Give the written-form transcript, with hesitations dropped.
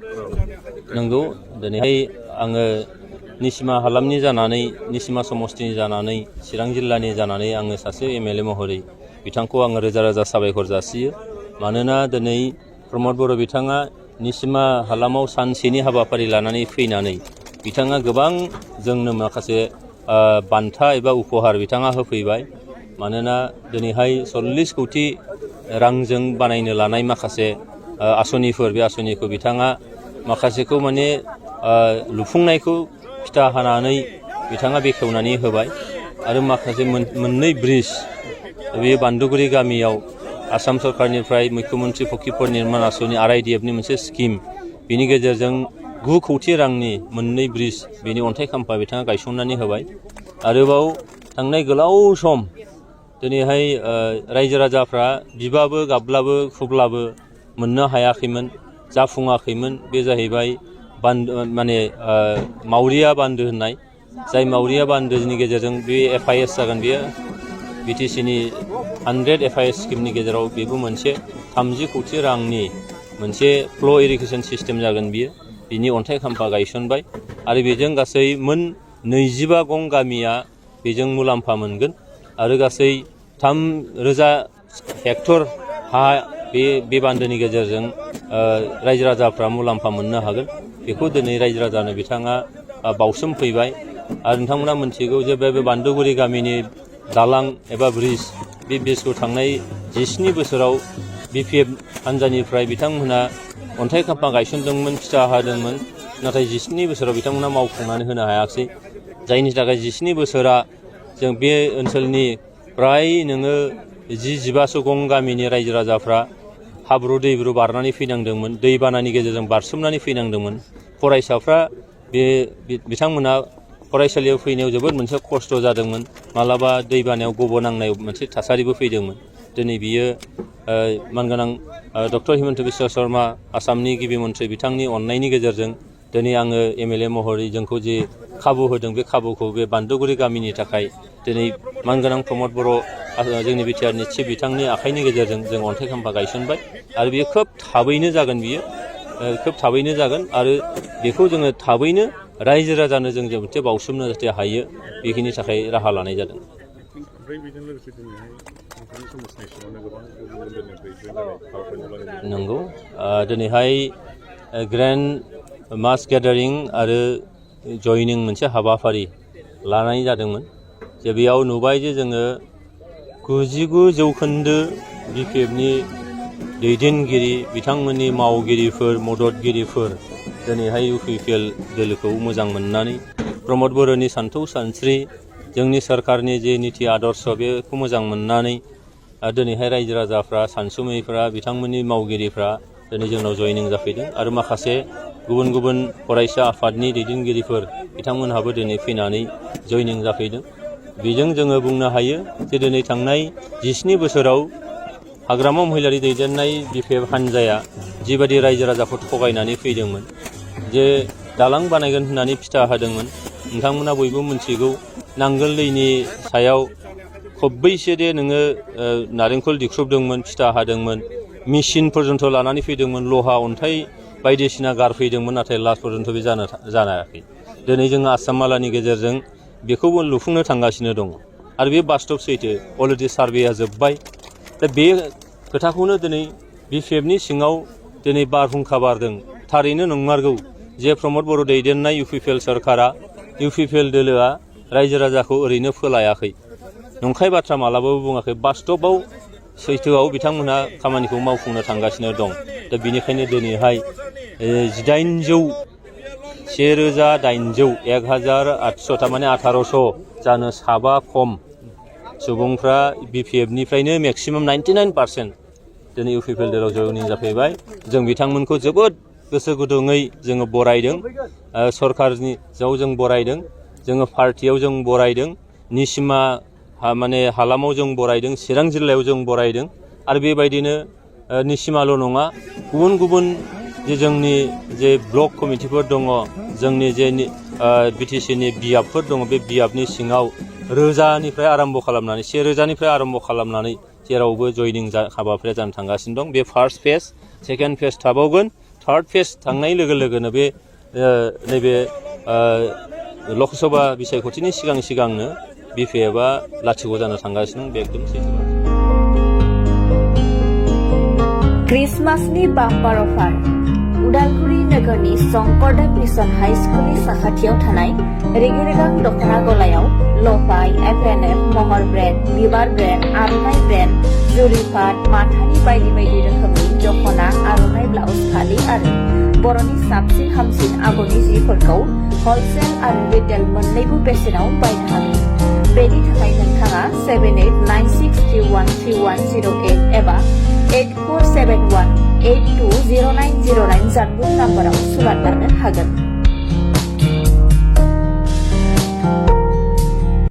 नंगौ दिनैहाय आङो निसिमा हालामनि जानानै निसिमा समस्तिनि जानानै चिरां जिल्लानि जानानै आङो सासे एमएलए महरै बिथांखौ आङो रोजा रोजा साबायखर जासियो मानोना दिनै प्रमद बर' बिथाङा निसिमा हालामाव सानसेनि हाबाफारि लानानै फैनानै बिथाङा गोबां जोंनो माखासे बान्था एबा उपहार बिथाङा होफैबाय मानोना दिनैहाय 40 कोटि रांजों बानायनो लानाय माखासे आसनिफोर बे आसनिखौ बिथाङा माखासेखौ माने लुफुंनायखौ फिथा हानानै बिथाङा बेखेवनानै होबाय आरो माखासे मोननै ब्रिज बे बान्दुगुरि गामियाव आसाम सरकारनिफ्राय मुख्यमन्त्री फकिफोर निर्माण आसनि आरआइडिएफनि मोनसे स्किम बिनि गेजेरजों 9 कोटि रांनि मोननै ब्रिज बेनि अन्थाइ खाम्फा बिथाङा गायसननानै होबाय आरोबाव थांनाय गोलाव सम दिनैहाय रायजो राजाफ्रा बिबाबो गाबब्लाबो खुब्लाबो मोननो हायाखैमोन जाफुङाखैमोन बे जाहैबाय माने मावरिया बान्दो होननाय जाय मावरिया बान्दोनि गेजेरजों बे एफआइएस जागोन बेयो बिटिसिनि 100 एफआइएस स्किमनि गेजेराव बेबो मोनसे 30 कोटि रांनि मोनसे फ्ल' इरिगेसन सिस्टेम जागोन बियो बिनि अन्थाइ खाम्फा गायसनबाय आरो बेजों गासै मोन 25 गं गामिया बेजों मुलाम्फा मोनगोन आरो गासै 3,000 हेक्टर हा बे बान्दोनि गेजेरजों रायजो राजाफ्रा मुलाम्फा मोननो हागोन बेखौ दिनै रायजो राजानो बिथाङा बावसोम फैबाय आरो नोंथांमोना मिथिगौ जे बे बान्दुगुरि गामिनि दालां एबा ब्रिज बे ब्रिजखौ थांनाय 17 बोसोराव बिपिएफ हान्जानिफ्राय बिथांमोना अन्थाइ खाम्फा गायसनदोंमोन फिथा हादोंमोन नाथाय 17 बोसोराव बिथांमोना मावफुंनानै होनो हायाखै जायनि थाखाय 17 बोसोरा जों बे ओनसोलनि प्राय नोङो 10-15 गं गामिनि रायजो राजाफ्रा हाब्रु दैब्रु बारनानै फैनांदोंमोन दैबानानि गेजेरजों बारसोमनानै फैनांदोंमोन फरायसाफ्रा बिथांमोना फरायसालियाव फैनायाव जोबोद मोनसे खस्थ' जादोंमोन मालाबा दैबानायाव गबनांनाय मोनसे थासारिबो फैदोंमोन दिनै बियो मानगोनां डक्टर हिमन्त बिश्व शर्मा आसामनि गिबि मन्थ्रि बिथांनि अननायनि गेजेरजों दिनै आङो एमएलए महरै जोंखौ जे खाबु होदों बे खाबुखौ बे बान्दुगुरि गामिनि थाखाय दिनै मानगोनां प्रमद बर' जोंनि बिटिआरनि चिफ बिथांनि आखाइनि गेजेरजों जों अन्थाइ खाम्फा गायसनबाय आरो बेयो खोब थाबैनो जागोन बियो खोब थाबैनो जागोन आरो बेखौ जोङो थाबैनो रायजो राजानो जों मोनसे बावसोमनो जाहाथे हायो बेखिनि थाखाय राहा लानाय जादों नंगौ दिनैहाय ग्रेन्ड मास गेदारिं आरो जयनिं मोनसे हाबाफारि लानाय जादोंमोन जे बेयाव नुबाय जे जोङो 99% बिपिएफनि दैदेनगिरि बिथांमोननि मावगिरिफोर मददगिरिफोर दिनैहाय इउपिपिएल दोलोखौ मोजां मोननानै प्रमद बर'नि सान्थौ सानस्रि जोंनि सरकारनि जे निति आदर्श बेखौ मोजां मोननानै दिनैहाय रायजो राजाफ्रा सानसुमैफ्रा बिथांमोननि मावगिरिफ्रा दिनै जोंनाव जयनिं जाफैदों आरो माखासे गुबुन गुबुन फरायसा आफादनि दैदेनगिरिफोर बिथांमोनहाबो दिनै फैनानै जयनिं जाफैदों बेजों जोङो बुंनो हायो जे दिनै थांनाय 17 बोसोराव हाग्रामा महिलारि दैदेननाय बिपिएफ हान्जाया जिबादि रायजो राजाखौ थगायनानै फैदोंमोन जे दालां बानायगोन होननानै फिथा होदोंमोन नोंथांमोना बयबो मिथिगौ नांगोल दैनि सायाव खब्बैसो दे नोङो नारेंखल दिख्रुबदोंमोन फिथा हादोंमोन मेसिन पर्यन्त लानानै फैदोंमोन लहा अन्थाइ बायदिसिना गारफैदोंमोन नाथाय लास्ट पर्यन्त बे जानायाखै दिनै जोङो आसाम मालानि गेजेरजों बेखौबो लुफुंनो थांगासिनो दङ आरो बे बास्तब सैथो अलरेडि सार्भेया जोब्बाय दा बे खोथाखौनो दिनै बिपिएफनि सिङाव दिनै बारहुंखा बारदों थारैनो नंमारगौ जे प्रमद बर' दैदेननाय इउपिपिएल सरकारा इउपिपिएल दोलोआ रायजो राजाखौ ओरैनो फोलायाखै नंखाय बाथ्रा मालाबाबो बुङाखै बास्तबाव सैथोआव बिथांमोनहा खामानिखौ मावफुंनो थांगासिनो दं दा बेनिखायनो दिनैहाय 1800 1800 थारमाने 1800 जानो साबा खम सुबुंफ्रा बिपिएफनिफ्रायनो मेक्सिमाम 99% दिनै इउपिपिएल दोलोआव जयनिं जाफैबाय जों बिथांमोनखौ जोबोद गोसो गुदुङै जोङो बरायदों सरकारनि जाव जों बरायदों जोङो पार्टियाव जों बरायदों निसिमा माने हालामाव जों बरायदों चिरां जिल्लायाव जों बरायदों आरो बेबायदिनो निसिमाल' नङा गुबुन गुबुन जे जोंनि जे ब्लक कमिटिफोर दङ जोंनि जे बिटिसिनि बियाबफोर दङ बे बियाबनि सिङाव रोजानिफ्राय आरम्भ खालामनानै 1000निफ्राय आरम्भ खालामनानै जेरावबो जयनिं हाबाफारिया जानो थांगासिनो दं बे फार्स्ट फेज सेकेन्ड फेज थाबावगोन थार्ड फेज थांनाय लोगो लोगोनो बे नैबे लकसभा बिसायख'थिनि सिगांनो बिपिएफआ लाथिख' जानो थांगासिनो बे एकदम सैथो बाथ्रा। क्रिसमासनि बाम्पार अफार उदालगुरि नोगोरनि शंकरदेव मिशन हाई स्कुलनि साखाथियाव थानाय रेगे रेगां दख'ना गलायाव लफाय, एफएनएफ, महर ब्रेन्ड, बिबार ब्रेन्ड, आर'नाइ ब्रेन्ड, जुरिपाट, माथानि बायदि बायदि रोखोमनि दख'ना, आर'नाइ ब्लाउस फालि आरो बर'नि साबसिन हामसिन आगरनि जिफोरखौ हलसेल आरो रिटेल मोन्नैबो बेसेनाव बायनो हागोन। बेनि थाखाय नोंथाङा 7896313108 एबा 8471820909 जानबुं नाम्बाराव सुलाद लानो हागोन।